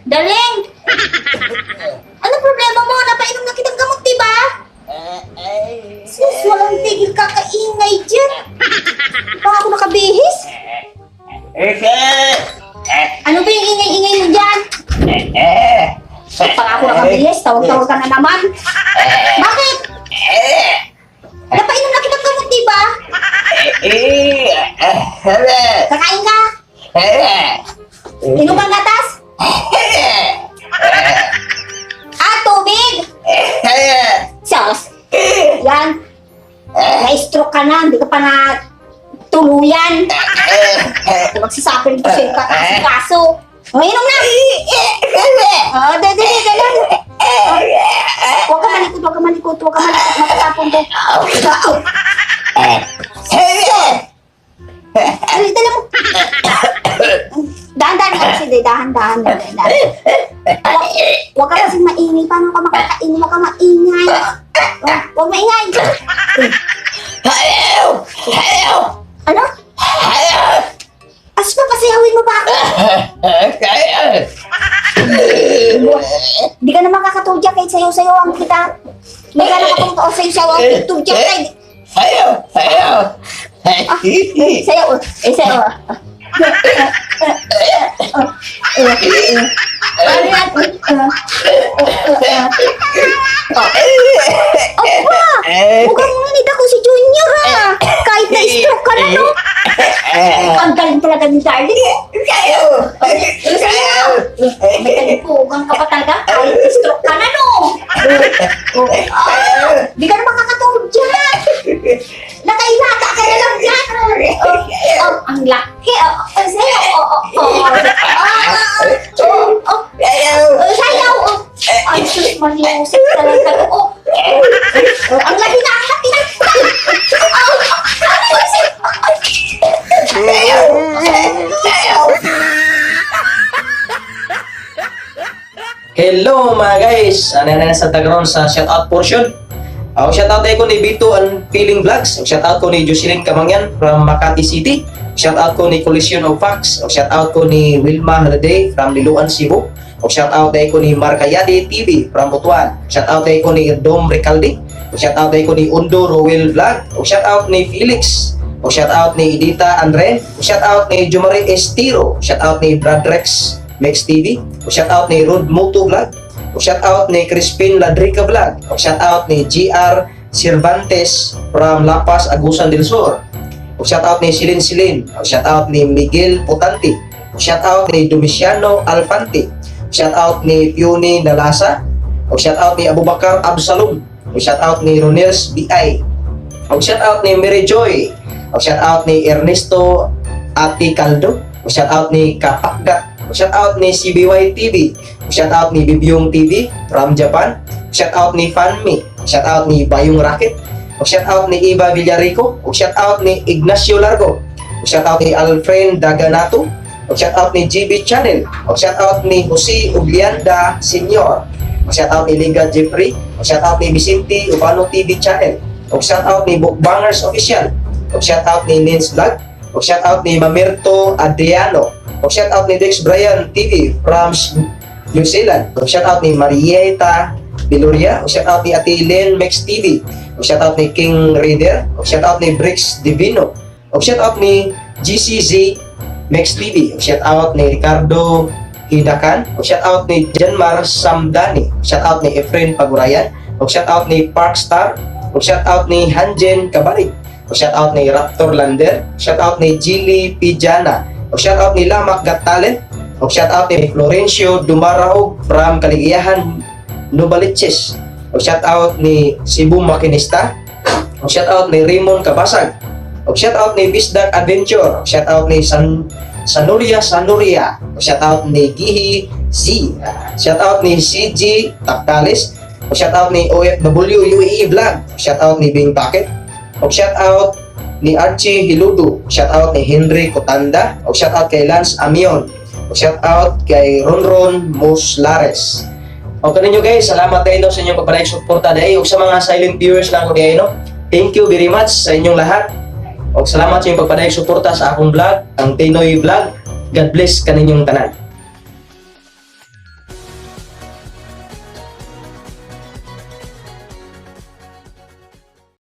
Darling! Ano problema mo? Napainom na kitang gamot, di ba? Sus, walang tigil kakaingay dyan. Baka ako nakabihis. Ano ba yung ingay-ingay mo dyan? Baka ako nakabihis, tawag-tawag ka na naman. Bakit? Napainom na kitang gamot, di ba? Kakain ka? Inom kang gatas? Ah, tubig! Sus! Yan. Na-stroke ka na, hindi ka pa na tuluyan. Magsasapil ko sa'yo kaso. O, inom na! Oh, dali, dali, dali. Huwag ka malikot, huwag ka malikot, huwag ka malikot. Matatapon ko. Dali, dali mo. Dahan-dahan ka kasi, dali, dahan-dahan, dahan-dahan. Huwag ka kasi maingay. Paano ka makakain? Huwag ka maingay. Huwag maingay. Ano? As papasayawin mo ba ako? Hindi ka na makakatulog dyan kahit sayaw-sayaw ang kita. May ka na makakatulog sayaw-sayaw ang tulog dyan kahit. Ah, sayaw. Eh, sayaw. Ano yan? Aba! Mukhang ngunit ako si Junior ah! Kahit na-stroke ka na, no? Ang galing talaga ni Darling. May kalipugan ka pa talaga. Kahit na-stroke ka na, no? Ah, di ka na makakatulog dyan. Nakailata ka na lang dyan. Oh, oh, ang laki. Oh, oh, sayaw. Oh, oh, oh. Ah, oh, oh. Oh, sayaw. Oh. Ay, sus, Mariusip talaga. Oh, oh, ang laki na, ang laki na. Oh, Mariusip. Hello mga guys! Ano na sa tagron sa shoutout portion? Ako shoutout ko ni Bito and Feeling Vlogs. Ang shoutout ko ni Jocelyn Kamangyan from Makati City. Shoutout ko ni Collision of Facts. Ang shoutout ko ni Wilma Haladay from Liloan, Cebu. Ang shoutout ko ni Markayadi TV from Butuan. Shoutout ko ni Dom Recalde. Ang shoutout ko ni Undo Rowel Vlog. Ang shoutout ni Felix. Ang shoutout ni Edita Andre. Ang shoutout ni Jumare Estiro. Shoutout ni Brad Rex Mex TV. O shoutout ni Rod Moto Vlog. O shoutout ni Crispin Ladrica Vlog. O shoutout ni GR Cervantes from Lapas, Agusan del Sur. O shoutout ni Silin Silin. O shoutout ni Miguel Potante. O shoutout ni Domiciano Alfante. O shoutout ni Pione Nalasa. O shoutout ni Abubakar Absalom. O shoutout ni Ronels BI. O shoutout ni Mary Joy. O shoutout ni Ernesto Ati Caldo. O shoutout ni Kapakgat. Shout out ni CBY TV. Shout out ni Bibyong TV from Japan. Shout out ni Fanmi. Shout out ni Bayong Rocket. Shout out ni Eva Villarico. Shout out ni Ignacio Largo. Shout out ni Alfred Daganato. Shout out ni GB Channel. Shout out ni Jose Uglianda Senior. Shout out ni Liga Jeffrey. Shout out ni Vicente Ubano TV Channel. Shout out ni Bookbangers Official. Shout out ni Nins Vlog. Shout out ni Mamerto Adriano. O shout out ni Dex Bryan TV from New Zealand. O shout out ni Marieta Biloria. O shout out ni Ate Len Mex TV. O shout out ni King Raider. O shout out ni Brix Divino. O shout out ni GCZ Mex TV. O shout out ni Ricardo Hidakan. O shout out ni Janmar Samdani. O shout out ni Efren Pagurayan. O shout out ni Parkstar. O shout out ni Hanjen Kabarig. O shout out ni Raptor Lander. Shout out ni Gilly Pijana. O shout out ni Lamak Got Talent. O shout out ni Florencio Dumaraog from Kaligayahan Novaliches. O shout out ni Cebu Makinista. O shout out ni Raymond Kabasag. Ug shout out ni Bisdak Adventure. Shout out ni San Sanuria Sanuria. Ug shout out ni Gihi Z. Shout out ni CG Taktalis. Ug shout out ni OFW UAE Vlog. Shout out ni Bing Packet. Ug shout out ni Archie Hiludo. Shout out ni Henry Kotanda. Ug shout out kay Lance Amion. Ug shout out kay Ronron Muslares. O kaninyo guys, salamat kayo sa inyong pagpadayag suporta dahil ug sa mga silent viewers lang ko diay, no. Thank you very much sa inyong lahat. Og salamat sa inyong pagpadayag suporta sa akong vlog, ang Tinoy Vlog. God bless kaninyong tanan.